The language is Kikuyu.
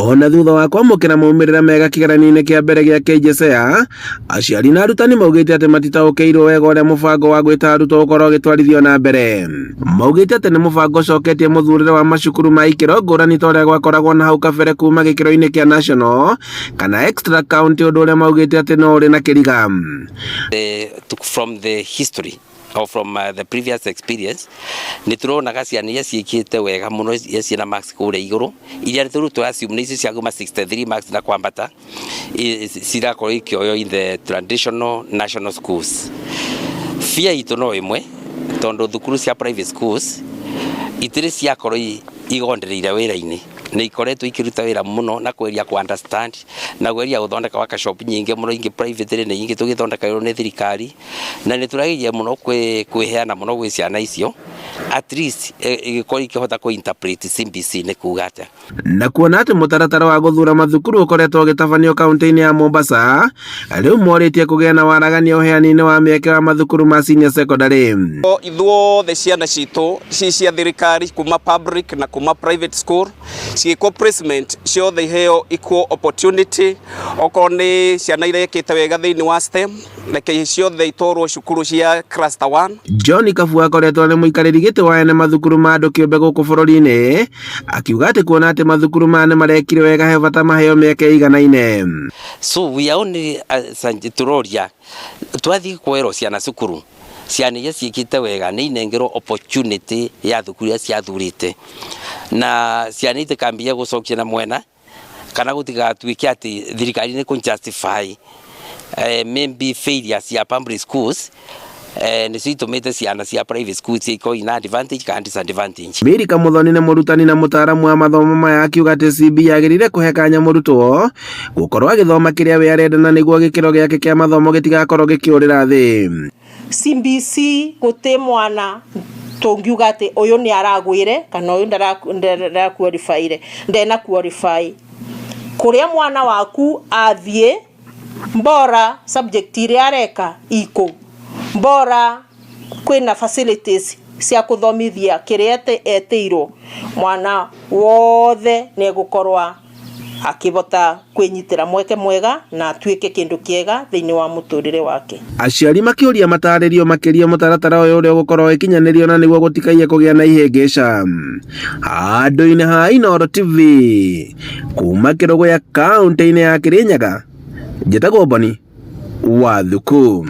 Ona thutha wa kwamũkĩra maumĩrĩra mega kĩgeranio-inĩ kĩa mbere gĩa KJSEA, aciari na arutani maugĩte atĩ matitaũkĩirwo wega ũrĩa mũbango wa gwĩta arutwo ũkorwo ũgĩtwarithio na mbere. Maugĩte atĩ nĩ mũbango ũcoketie mũthurĩre wa macukuru ma ikĩro ngũrani ta ũrĩa gwakoragwo na hau kabere kuma gĩkĩro-inĩ kĩa national kana extra county ũndũ ũrĩa maugĩte atĩ no ũrĩ na kĩriga. From the history or from the previous experience, nĩ tũronaga ciana iria ciĩkĩte wega mũno, iria ciĩna marks kũrĩa igũrũ, iria rĩu tũ assume nĩ icio cia kuma 63 marks na kwambata, cirakorwo ikĩoywo in the traditional national schools. Fear itũ no ĩmwe, tondũ thukuru cia private schools itirĩ ciakorwo igondereire wĩra-inĩ, nĩ ikoretwo ikĩruta wĩra mũno na kweria ku understand na kweria gũthondeka workshop nyingĩ mũno, ingĩ private na ingĩ tũgĩthondekagĩrwo nĩ thirikari, na nĩ tũrageria mũno kwĩheana mũno gwĩ ciana icio, at least igĩkorwo ikĩhota kũ interpret CBC nĩ kuga atĩa. Na kuona atĩ mũtaratara wa gũthura mathukuru ũkoretwo ũgĩtabanio kaunti-inĩ ya Mombasa, rĩu morĩtie kũgĩa na waragania ũheani-inĩ wa mĩeke wa mathukuru ma senior secondary. Ithuothe ciana citũ ci cia thirikari, kuma public na kuma private school, ciĩkwo placement ciothe, iheo equal opportunity. Okorwo nĩ ciana irekĩte wega thĩinĩ wa STEM, reke ciothe itwarwo cukuru cia cluster 1. John Kabua akoretwo arĩ mũikarĩri gĩtĩ wa ene mathukuru ma andũ kĩũmbe gũkũ bũrũri-inĩ, akiuga atĩ kuona atĩ mathukuru maya nĩ marekire wega, he bata maheo mĩeke ĩiganaine. So we are only tũroria twathiĩ kwerwo ciana cukuru, ciana iria ciĩkĩte wega nĩ inengerwo opportunity ya thukuru iria ciathurĩte, na ciana itikambia gũcokia na mwena kana gũtigatuĩke atĩ thirikari nĩ kũ justify maybe failures ya public schools nĩcio itũmĩte ciana cia private schools cikorwo ina advantage kana disadvantage. Mary Kamuthoni nĩ mũrutani na mũtaaramu wa mathomo maya, akiuga atĩ CB yagĩrĩire kũhe kanya mũrutwo gũkorwo agĩthoma kĩrĩa we arenda na nĩguo gĩkĩro gĩake kĩa mathomo gĩtigakorwo gĩkĩũrĩra thĩ. CBC gũtĩ mwana tũngiuga atĩ ũyũ nĩ aragwĩre kana ũyũ ndara qualify, ndena qualify. Kũrĩa mwana waku athiĩ, bora subject iria areka iko, bora kwĩna facilities cia kũthomithia kĩrĩa etĩirwo, mwana wothe nĩ egũkorwo akĩhota kwĩnyitĩra mweke mwega na atuĩke kĩndũ kĩega thĩinĩ wa mũtũrĩre wake. Aciari makĩũria matarĩrio makĩria mũtaratara ũyũ ũrĩa ũgũkorwo ũgĩkinyanĩrio na nĩguo gũtikaiye kũgĩa na ihĩngĩca. Handũ-inĩ ha Inooro TV kuma Kĩrũgũya, kaũntĩ-inĩ ya Kĩrĩnyaga, njĩtagwo Boni wa Thuku.